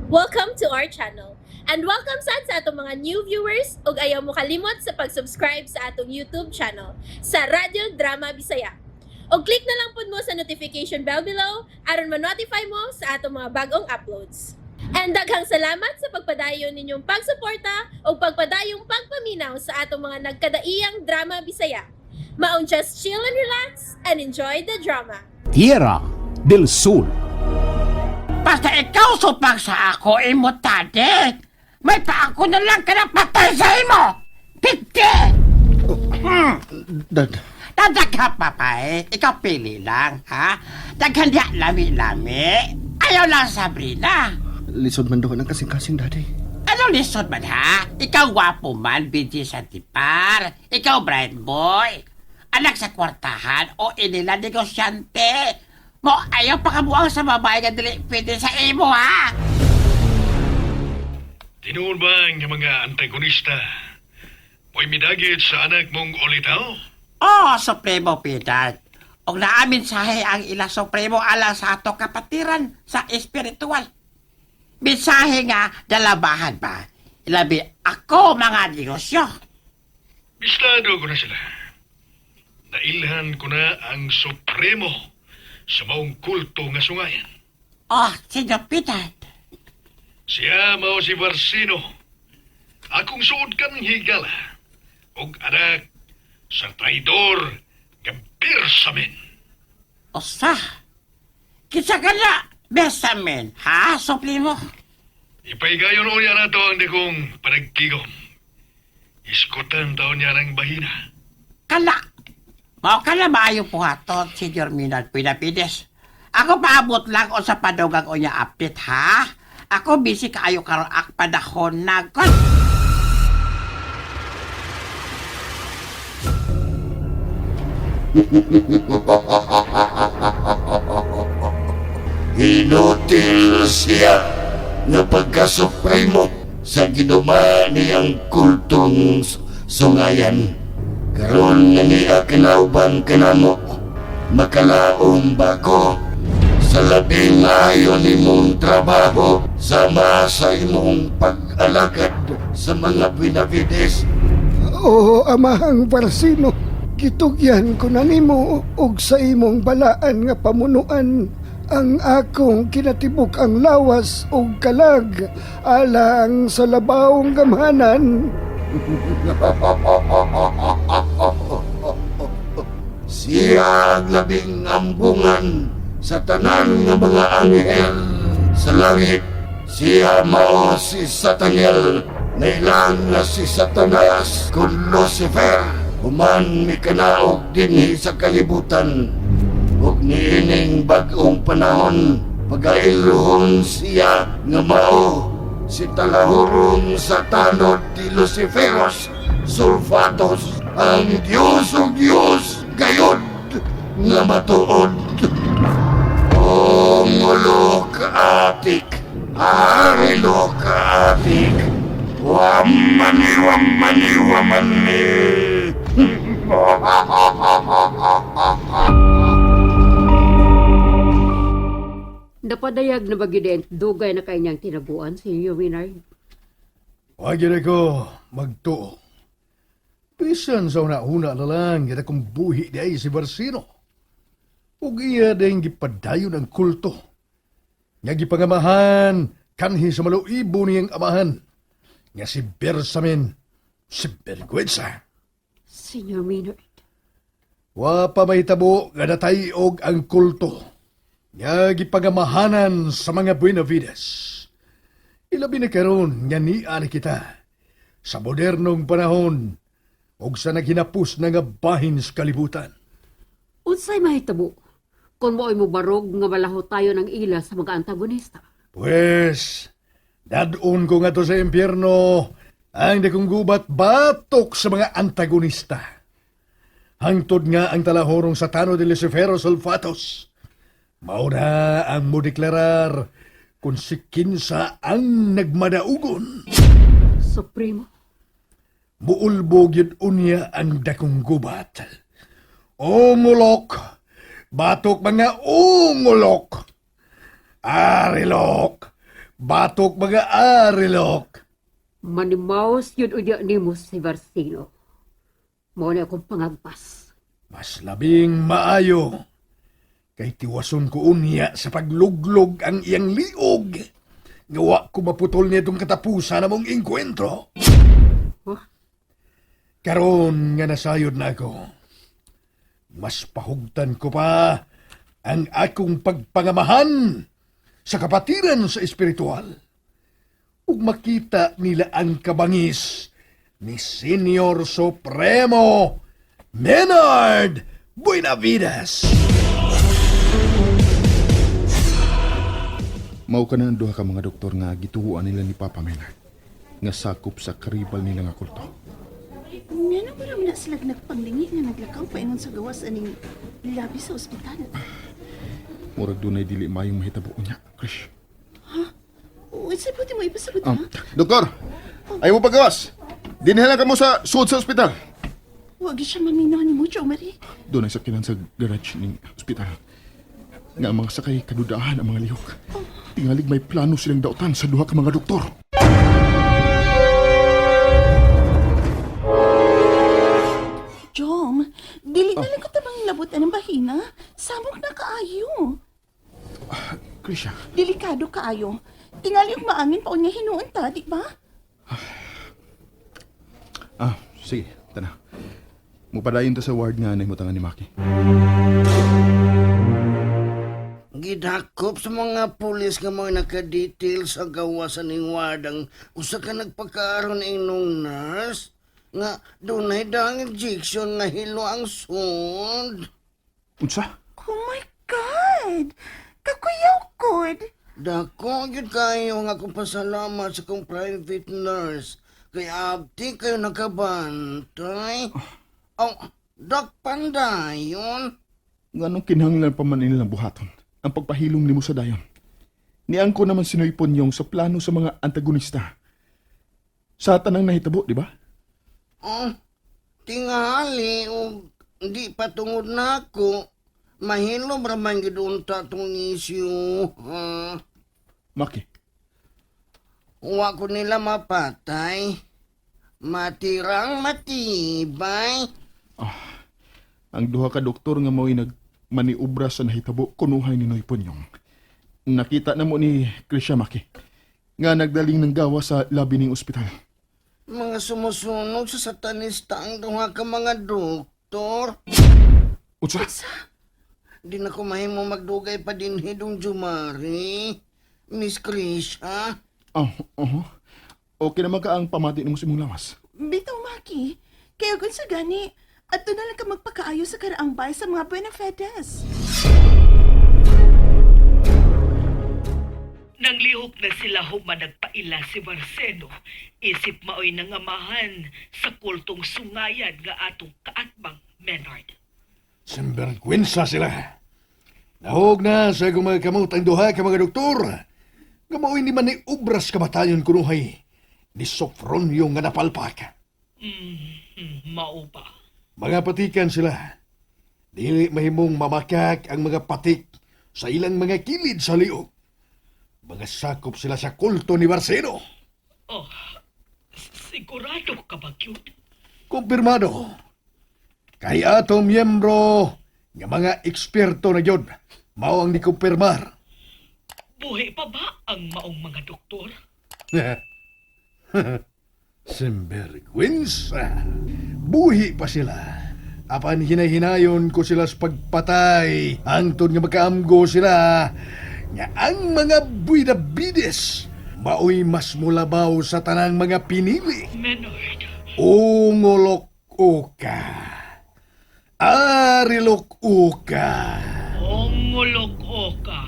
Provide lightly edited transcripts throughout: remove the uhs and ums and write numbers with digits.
Welcome to our channel. And welcome sad sa atong mga new viewers ug ayaw mo kalimot sa pag-subscribe sa atong YouTube channel sa Radyo Drama Bisaya. Og click na lang pud mo sa notification bell below aron ma-notify mo sa atong mga bagong uploads. And daghang salamat sa pagpadayon ninyong pagsuporta ug pagpadayong pagpaminaw sa atong mga nagkadaiyang drama Bisaya. Maong just chill and relax and enjoy the drama. Tierra del Sol. Basta ikaw supag sa ako, imo tade. May paako na lang ka na patay sa imo. Pite! Dad, Dadagha pa pa eh. Ikaw pili lang, ha? Daghan diya lami-lami. Ayaw lang, Sabrina. Lisod man doon ang kasing-kasing, Daddy. Anong lisod man, ha? Ikaw gwapo man, busy sa tipar. Ikaw bright boy. Anak sa kwartahan o inila negosyante. Mo, ayaw pakabuang sa babae nga dili pwede sa imo, ha? Tinuod ba ang mga antagonista? Mo'y midagit sa anak mong ulitaw? Oh, Supremo Pidat. Og naaminsahe ang ila Supremo alang sa ato kapatiran sa espiritual. Mensahe nga dalabahan ba? Ilabi ako mga negosyo. Bistado ko na sila. Nailhan ko na ang Supremo sa maong kulto nga sungayan. Oh, Senyor Pidat. Siya mao si Barsino. Akong suod kang higala. Og anak sa traidor nga Bersamin. Osa. Kinsa ka na, Besamen, ha, Supremo? Ipaigayon unya nato ang dakong panagkigom. Iskutan taon niya ng bahina. Kala. Mao ka na maayo po haton, Senyor Minad Pinapides. Ako paabot lang o sa padugang o niya update, ha? Ako busy kaayo karon ak panahon na kon. Inutil siya nga pagkasupremo sa ginuma niyang kultong sungayan. Karon nga niya kinauban kanamo, makalaom ba ko sa labing maayo nimong trabaho sama sa imong pag-alagad sa mga Benavides? Oo, Amahang Barsino, gitugyan ko na nimo og sa imong balaan nga pamunuan ang akong kinatibuk ang lawas ug kalag alang sa labawong gamhanan. Siya ang labing ambungan sa tanan nga mga anghel sa langit. Siya mao si Sataniel, nailang nga si Satanas kun Lucifer. Human mikanaog dinhi sa kalibutan ug niining bag-ong panahon, pagailhon siya nga mao si talahurong Satanod di Luciferos Sulfatos, ang Diyos ug Diyos gayod nga matuod. O mulok atik, arilok atik, wamani wamani wamani. Napadayag na bagiden, dugay na kay niyang tinaguan, Senior Maynard. Wag yun ko magtuo. Bisan sa una-una na lang, gina kong buhi di ay si Barsino. Ug iya din gipadayon ang kulto. Nga gipangamahan, kanhi sa maluibo niyang amahan. Nga si Bersamin, si Bergüenza. Senior Maynard, Wa pa mahitabo nga natayog ang kulto. Nga gipangamahanan sa mga Buenavides. Ilabi na karon nga niya ni kita sa modernong panahon ug sa naghinapos na nga bahin sa kalibutan. Unsay mahitabo kung mo'y mubarog nga malaho tayo ng ila sa mga antagonista? Pues, dadon ko nga to sa impyerno ang dakong gubat batok sa mga antagonista. Hangtod nga ang talahorong Satano de Lucifero Sulfatos. Mao na ang modeklarar kung si kinsa ang nagmadaugon. Supremo, Muulbog yun unya ang dakong gubat. Ungulok! Batok mga ungulok! Arilok! Batok mga arilok. Manimaos yun unya nimo si Barsino. Mao na akong pangagpas. Mas labing maayo. Kay tiwason ko unya sa pagluglog ang iyang liog. Nga wa ko maputol niya itong katapusan namong engkwentro. Huh? Karon nga nasayod na ako. Mas pahugtan ko pa ang akong pagpangamahan sa kapatiran sa espiritual. Ug makita nila ang kabangis ni Senior Supremo Menard Buenavides. Mao ka na ang duha ka mga doktor nga gituhuan nila ni Papa Menard nga sakop sa karibal nila nga kulto. Ngano ba naman na sila nagpanglingi nga naglakaw paingon sa gawas aning labi sa ospital? Murag dunay dili maayong mahitabo unya, Krish. Unsay buti mo ipasabot ha? Doktor, ayaw mo pagawas. Dinhi lang kamo sa sud sa ospital. Wag siya maminaw ni mo, Jo Marie. Dunay sakyanan sa garage ning ospital. Nga ang mga sakay kadudahan ang mga lihok. Tingalig may plano silang dautan sa duha ka mga doktor. Jom, dili na lang ko tabang labutan ng bahina. Samok na kaayo. Krisha, Delikado kaayo. Tingali og maangin pa unya hinuon ta, di ba? sige, tana. Mupadayon ta sa ward nga nahimutangan ni Maki. Gidakop sa mga pulis nga mga nakadetail sa gawasan ning ward ang usa ka nagpakaaron inong nurse nga dunay dang injection nga hilo ang sud. Unsa? Oh my God! Kakuyaw kod! Dako gyud kayo nga akong pasalamat sa akong private nurse kay abti kayo nakabantay. Oh, Dok Pandayon. Nganong kinahanglan pa man nilang buhaton ang pagpahilom nimo sa dayon. Niangko naman si Noy Ponyong sa plano sa mga antagonista. Sa tanang nahitabo, di ba? Oh, tingali og di pa tungod nako. Mahilom ra man gyud unta tong issue. Ha? Maki, Wa ko nila mapatay. Matirang matibay. Ang duha ka doktor nga mao'y nagmaniobra sa nahitabo kunuhay ni Noy Ponyong. Nakita na mo ni Krisha Maki nga nagdaling ng gawa sa labi ning ospital. Mga sumusunod sa satanista ang duha ka mga doktor. Unsa? Di na ko mahimo magdugay pa din hidong Jumari. Miss Krisha. Oh, oho. Okay naman ka ang pamati nimo sa imong lawas. Bitaw, Maki. Kaya kung sa gani, adto na lang ka magpakaayo sa karaang bay sa mga Buenafedes. Nanglihok na sila human nagpaila si Marcelo. Isip maoy nangamahan sa kultong sungayan nga atong kaatbang Menard. Simbergwensa sila. Nahog na sa akong mga kamot ang duha ka mga doktor. Nga mao'y ni man ni obras kamatayon kunuhay ni Sofronio nga napalpak. Mao ba? Mga patikan sila. Dili mahimong mamakak ang mga patik sa ilang mga kilid sa liog. Mga sakop sila sa kulto ni Barceno. Oh, sigurado ka ba, cute? Kumpirmado. Kay ato miyembro nga mga eksperto na gyud mao ang nikumpirmar. Buhi pa ba ang maong mga doktor? Simbergwensa. Buhi pa sila. Apan hinahinayon ko sila sa pagpatay. Hangtod nga makaamgo sila nga ang mga buidabides maoy mas mulabaw sa tanang mga pinili. Menard, Ungolok uka. Arilok uka. ongolok oka,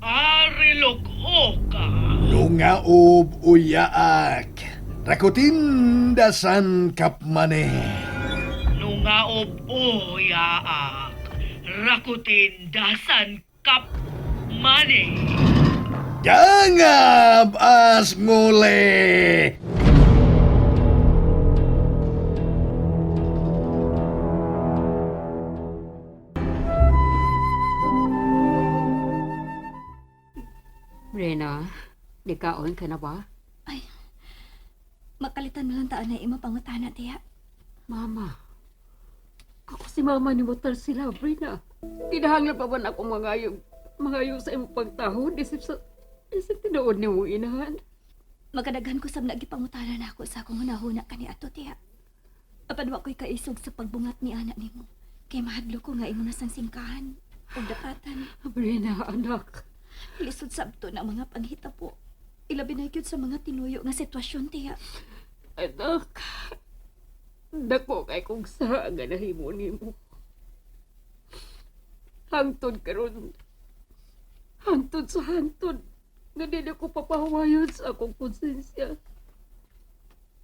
arilok oka. Lungaob uyaak. Rakutin dasan kapmane. Nungaob o yaak, rakutin dasan kap mani. Gangab as ngule. Rena, Nikaon ka na ba? Ay, makalitan mo lang taan na imo pangutana, tiya. Mama, ako si mama ni Motar sila, Brina. Kinahanglan pa man ako mangayo sa imong pagtahod, isip tinuod ni mong inahan. Magkadaghan ko sab nagipangutana na ako sa akong hunahuna kani ato, tiya. Apan wa ko'y kaisog sa pagbungat ni anak nimo. Kay mahadlo ko nga imo na sang singkahan o dapatan. Brina, anak. Lisod sabto na mga panghitabo. Ilabi na gyud sa mga tinuyo nga sitwasyon, tiya. Anak, dako kay kong sa nga nahimo nimo. Hangtod karon. Hangtod sa hangtod. Nga dili ko papahuwayon sa akong konsensya.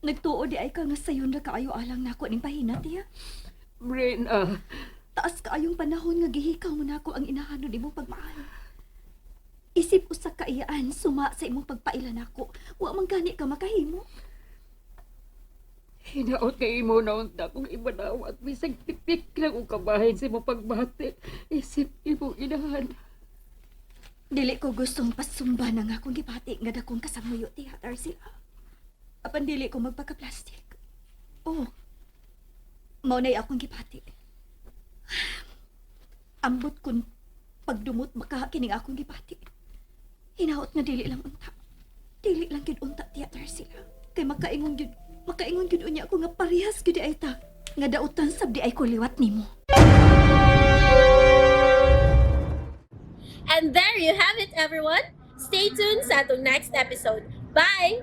Nagtuo di ay ka nga sayon ra kaayo alang nako ning pahina, tiya. Brina, Taas kaayong panahon nga gihikaw mo nako ang inahanon imong pagmahal. Isip usa ka iyaan suma sa imong pagpaila nako. Wa man gani ka makahimo. Hinaot kay imo na unta kong ibanawat bisag tipik lang og kabahin sa imong pagbati. Isip imong inahan. Dili ko gustong pasumba na nga akong gibati nga dakong kasamuyo tiya Tarsila. Apan dili ko magpaka-plastic. Oh. Mao na'y akong gibati. Ambot kun pagdumot maka kining akong gibati. Hinaot nga dili lang unta. Dili lang gyud unta tiya Tarsila. Kay makaingon gyud unya ako nga parehas gyud ay ta nga dautan sab di ay ko liwat nimo. And there you have it, everyone. Stay tuned sa atong next episode. Bye!